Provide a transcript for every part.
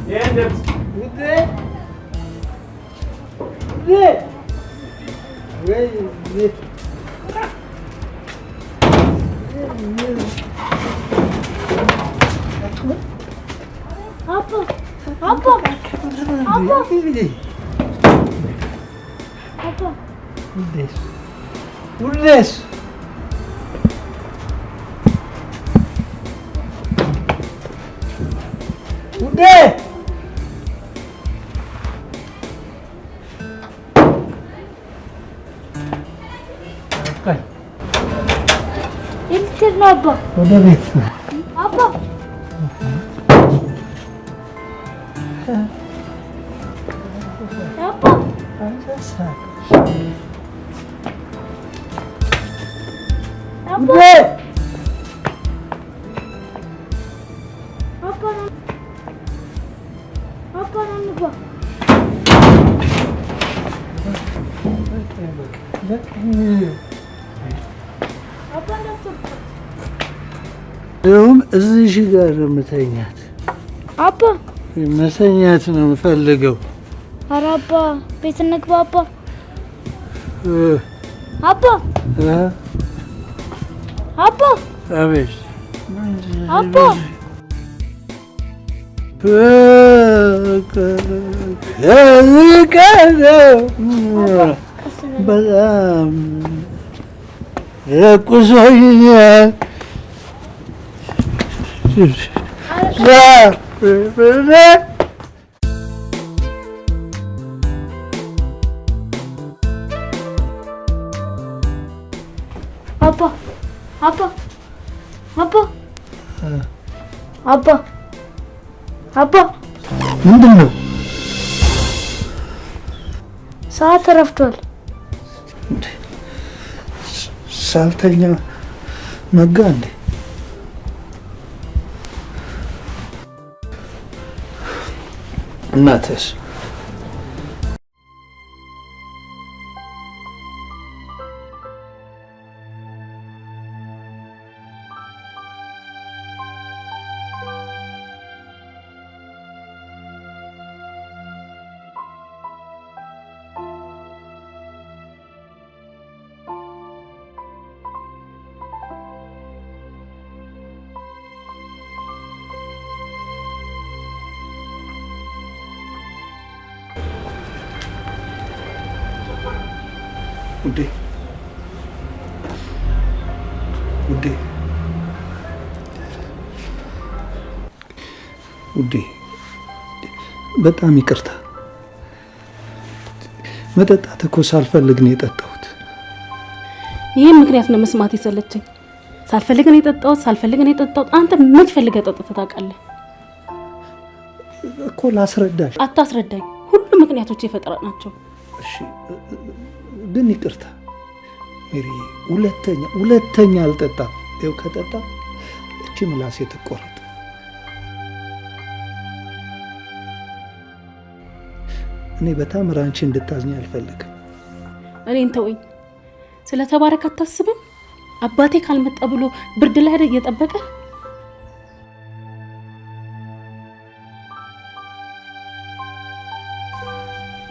ይህን ድምፅ ውዴ ውዴ ወይ አባ አባ አባ አባ ውዴስ ውዴስ ውዴ በቃኝ። የት ልትሄድ ነው አባ? ወደ ቤት አባ አባ አባ ውዴ አባ አባ ና እንግባ። አባ እንዳትወርቅ። ይኸውም እዚህ ጋር ነው የምተኛት። አባ መተኛት ነው የምፈልገው። ኧረ አባ ቤት እንግባ። አባ እ አባ እ አባ አቤት አባ ከዚህ ቀደም ቀስ በል። በጣም ለቁሶኛል። አባ አባ አባ አባ አባ ምንድን ነው? ሰዓት ረፍዷል። ሳልተኛ ነጋ እንዴ? እናትስ? ውዴ ውዴ ውዴ በጣም ይቅርታ። መጠጣት እኮ ሳልፈልግ ነው የጠጣሁት። ይህም ምክንያት ነው መስማት የሰለቸኝ። ሳልፈልግ ነው የጠጣሁት፣ ሳልፈልግ ነው የጠጣሁት። አንተ ምን ፈልገህ ጠጥተህ ታውቃለህ? እኮ ላስረዳሽ። አታስረዳኝ። ሁሉም ምክንያቶች የፈጠራ ናቸው። እሺ ግን ይቅርታ ሜሪ፣ ሁለተኛ ሁለተኛ አልጠጣም። ይኸው ከጠጣ እቺ ምላሴ ትቆረጥ። እኔ በጣም አንቺ እንድታዝኝ አልፈልግም። እኔን ተወኝ። ስለ ተባረክ አታስብም? አባቴ ካልመጣ ብሎ ብርድ ላይ አይደል እየጠበቀ?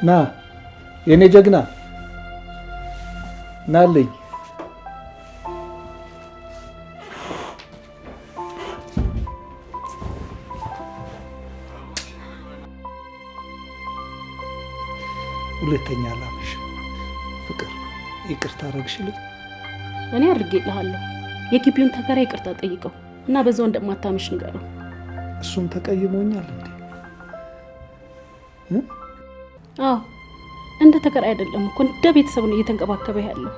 ና የኔ ጀግና ናልኝ። ሁለተኛ አላመሽም። ፍቅር ይቅርታ አደረግሽልኝ? እኔ አድርጌልሃለሁ። የግቢውን ተከራይ ይቅርታ ጠይቀው እና በዛው እንደማታምሽ ንገረው። እሱም ተቀይሞኛል እንዴ? አዎ እንደ ተከራይ አይደለም እኮ እንደ ቤተሰብ ነው እየተንከባከበ ያለው።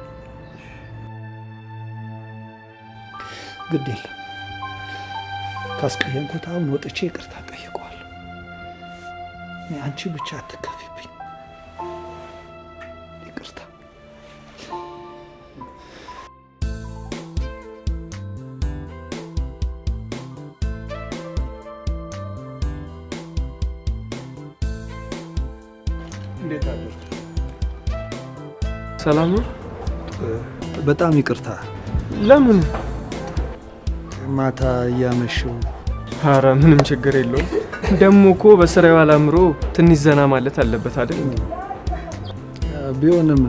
ግድ የለም ካስቀየምኩት አሁን ወጥቼ ይቅርታ ጠይቀዋለሁ። አንቺ ብቻ አትከፊብኝ። ይቅርታ። እንዴት አደርክ? ሰላም ነው? በጣም ይቅርታ። ለምን? ማታ እያመሸው። ኧረ ምንም ችግር የለውም። ደግሞ እኮ በስራው አላምሮ ትንሽ ዘና ማለት አለበት አይደል? ቢሆንም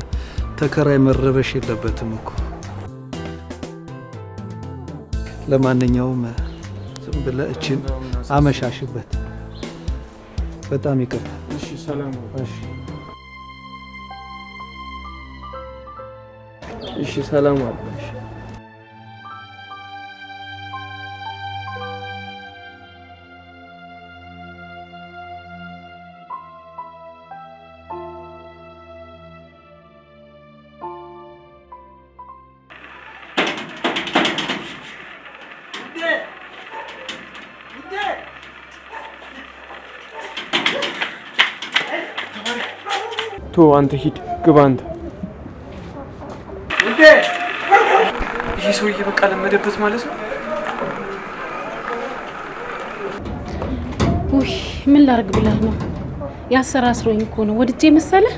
ተከራይ መረበሽ የለበትም እኮ። ለማንኛውም ዝም ብለህ እችን አመሻሽበት። በጣም ይቅርታ። እሺ፣ ሰላም። እሺ፣ እሺ፣ ሰላም አለ። እሺ። ቶ አንተ ሂድ፣ ግባ አንተ። ይሄ ሰውዬ በቃ ለመደበት ማለት ነው። ውይ ምን ላርግ ብለህ ነው? ያሰራስሮኝ እኮ ነው ወድጄ መሰለህ።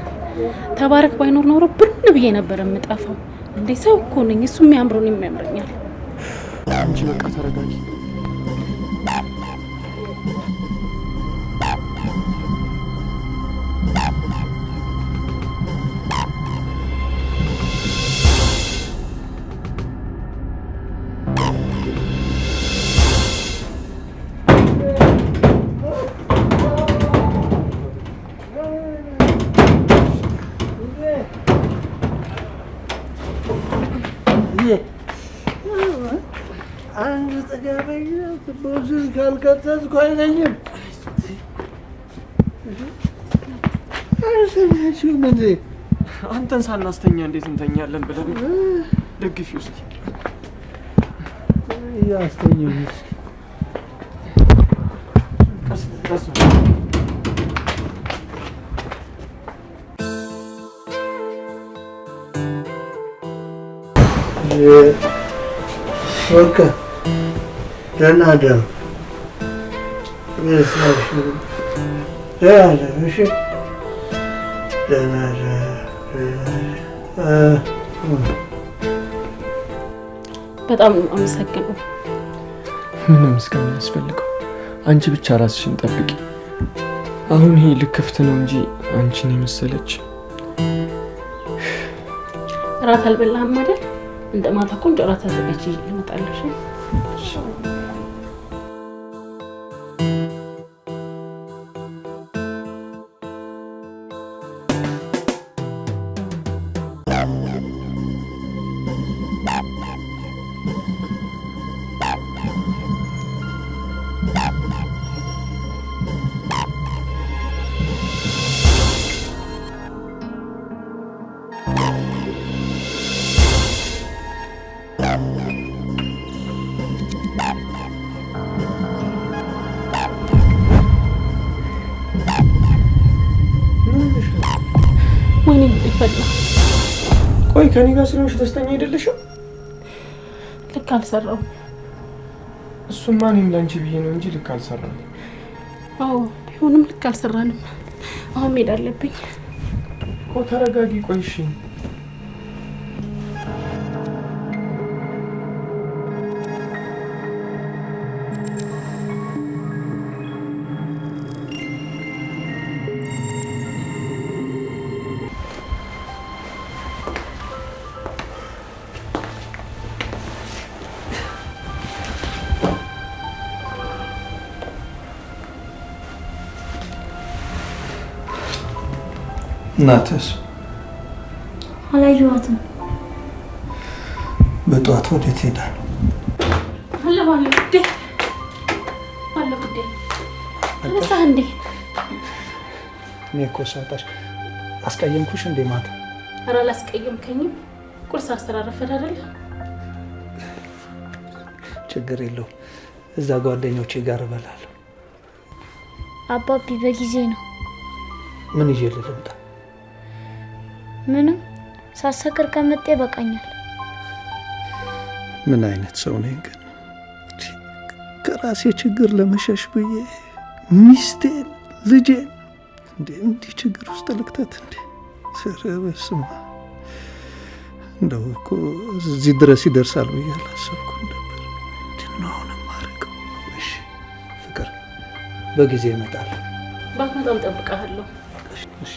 ተባረክ ባይኖር ኖሮ ብርን ብዬ ነበር የምጠፋው። እንዴ ሰው እኮ ነኝ። እሱ የሚያምሩን የሚያምረኛል። አንቺ በቃ ተረጋጊ። አንድ ጥጋበኛ ትቦዝን ካልከተትኩ አይለኝም። አልሰማችሁም እንዴ? አንተን ሳናስተኛ እንዴት እንተኛለን ብለን ደግፊ ውስጥ እያስተኙኝ ቀስ ቀስ። በቃ ደህና እደሩ። ደህና እደሩ። እሺ፣ ደህና እደሩ። በጣም ነው አመሰግነው። ምንም ምስጋና ያስፈልገው። አንቺ ብቻ ራስሽን ጠብቂ። አሁን ይሄ ልክፍት ነው እንጂ አንቺን የመሰለች እራት አልበላህም አይደል? እንደ ማታ ቆንጆ እራት አዘጋጅ እመጣለሁ። እሺ? ወይኔ ጉዴ ፈላ። ቆይ ከኔ ጋር ስለሆንሽ ደስተኛ አይደለሽም? ልክ አልሰራሁም። እሱማ እኔም ላንቺ ብዬ ነው እንጂ ልክ አልሰራም። አዎ ቢሆንም ልክ አልሰራንም። አሁን መሄድ አለብኝ። እኮ ተረጋጊ። ቆይ እሺ። እናትስ? አላየኋትም። በጠዋት ወዴት ሄዳ ነው? አለሁ አለሁ ጉዴ አለሁ ጉዴ። ተነሳህ እንዴ? እኔ እኮ ሳጣሽ አስቀየምኩሽ እንዴ ማታ? ኧረ አላስቀየምከኝም። ቁርስ አስተራረፈድ አይደለ? ችግር የለውም፣ እዛ ጓደኞቼ ጋር እበላለሁ። አባቢ በጊዜ ነው። ምን ይዤ ልምጣ? ምንም ሳሰክር ከመጣ ይበቃኛል። ምን አይነት ሰው ነኝ ግን? ከራሴ ችግር ለመሸሽ ብዬ ሚስቴን፣ ልጄን፣ እንዴ እንዲህ ችግር ውስጥ ልክተት እንዴ? ኧረ በስመ አብ! እንደው እኮ እዚህ ድረስ ይደርሳል ብዬ አላሰብኩም ነበር። ምንድን ነው አሁን የማደርገው? እሺ ፍቅር፣ በጊዜ እመጣለሁ። ባትመጣም እጠብቅሃለሁ። እሺ።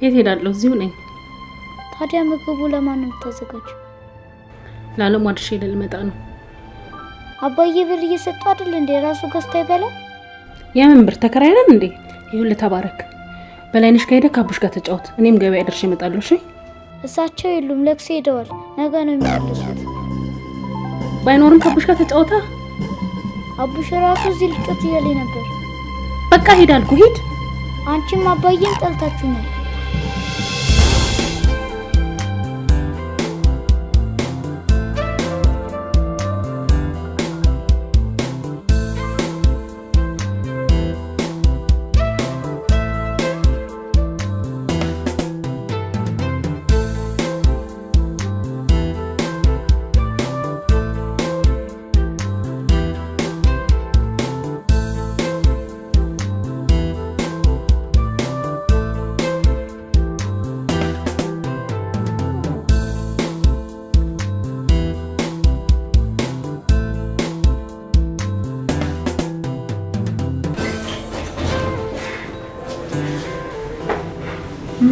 የት ሄዳለሁ? እዚሁ ነኝ። ታዲያ ምግቡ ለማን ነው የምታዘጋጀው? ለአለሙ አድርሼ ልመጣ ነው። አባዬ ብር እየሰጠ አይደል እንዴ? ራሱ ገዝቶ ይበላል። የምን ብር ተከራይ ነን እንዴ? ይኸውልህ ተባረክ፣ በላይነሽ ከሄደ ከአቡሽ ጋር ተጫወት። እኔም ገበያ ደርሼ እመጣለሁ። እሺ። እሳቸው የሉም፣ ለቅሶ ሄደዋል። ነገ ነው የሚመለሱት። ባይኖርም ከአቡሽ ጋር ተጫወታ። አቡሽ ራሱ እዚህ ልጮት እያለኝ ነበር። በቃ ሂድ አልኩህ፣ ሂድ። አንቺም አባዬም ጠልታችሁኛል።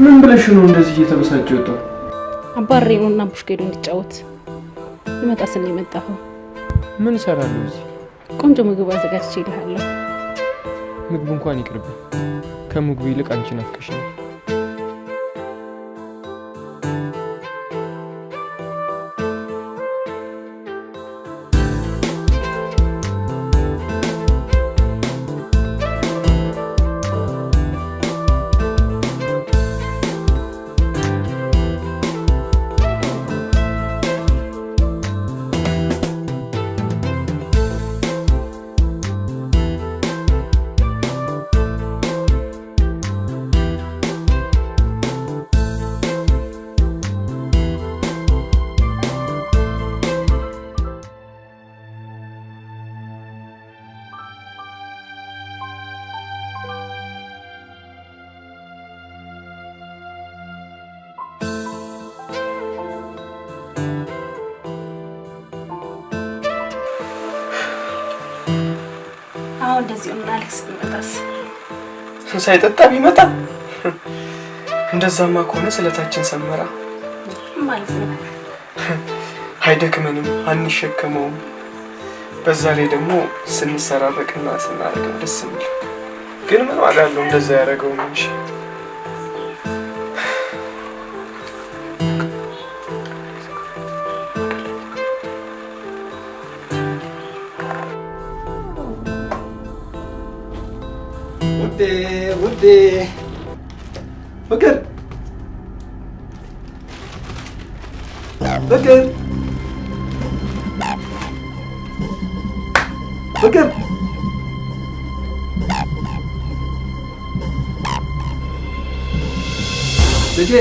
ምን ብለሽ ነው እንደዚህ እየተበሳጨ ወጣው? አባሬ ነው እና አቡሽ ጋር ሄዶ እንዲጫወት ልመጣ ስል ነው የመጣኸው። ምን እሰራለሁ እዚህ? ቆንጆ ምግብ አዘጋጅቼ እልሃለሁ። ምግቡ እንኳን ይቅርብኝ። ከምግቡ ይልቅ አንቺ ናፍቀሽኛል። አሁን እንደዚህ ሆነን አሌክስ ቢመጣስ? ሳይጠጣ ቢመጣ? እንደዛማ ከሆነ ስለታችን ሰመራ ማለት ነው። አይደክመንም፣ አንሸከመውም። በዛ ላይ ደግሞ ስንሰራረቅና ስናረቅ ደስ የሚል ግን ምን ዋጋ አለው እንደዛ ያደረገው እንጂ። ውዴ ውዴ፣ ፍቅር ፍቅር ፍቅር፣ ልጄ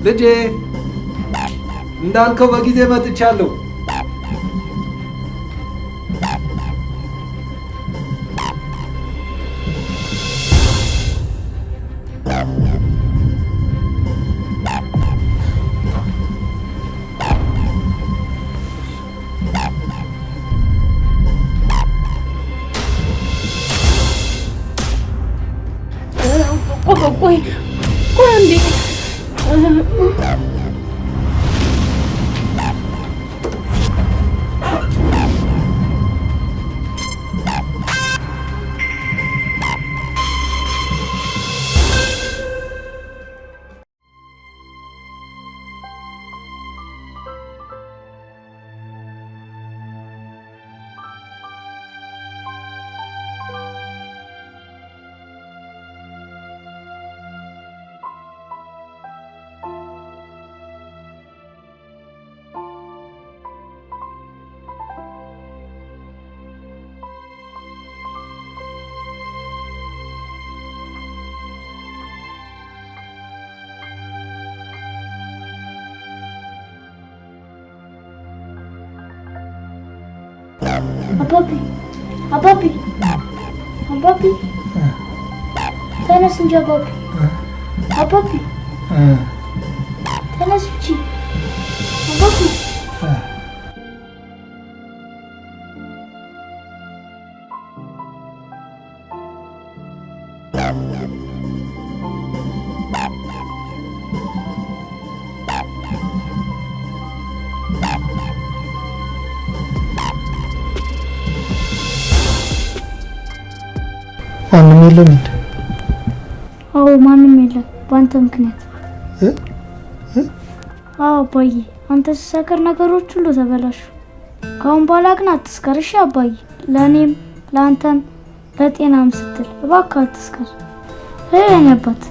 ልጄ፣ እንዳልከው በጊዜ መጥቻለሁ። ቆይ ቆይ አንዴ። አባቢ አባቢ አባቢ ተነስ እንጂ አባቢ አባቢ ተነስ እንጂ አባቢ። ማንም የለም እንዴ? አዎ ማንም የለም በአንተ ምክንያት። አዎ አባዬ፣ አንተ ስትሰክር ነገሮች ሁሉ ተበላሹ። ከአሁን በኋላ ግን አትስከር እሺ አባዬ? ለእኔም ለአንተም ለጤናም ስትል እባክህ አትስከር። የኔ አባት።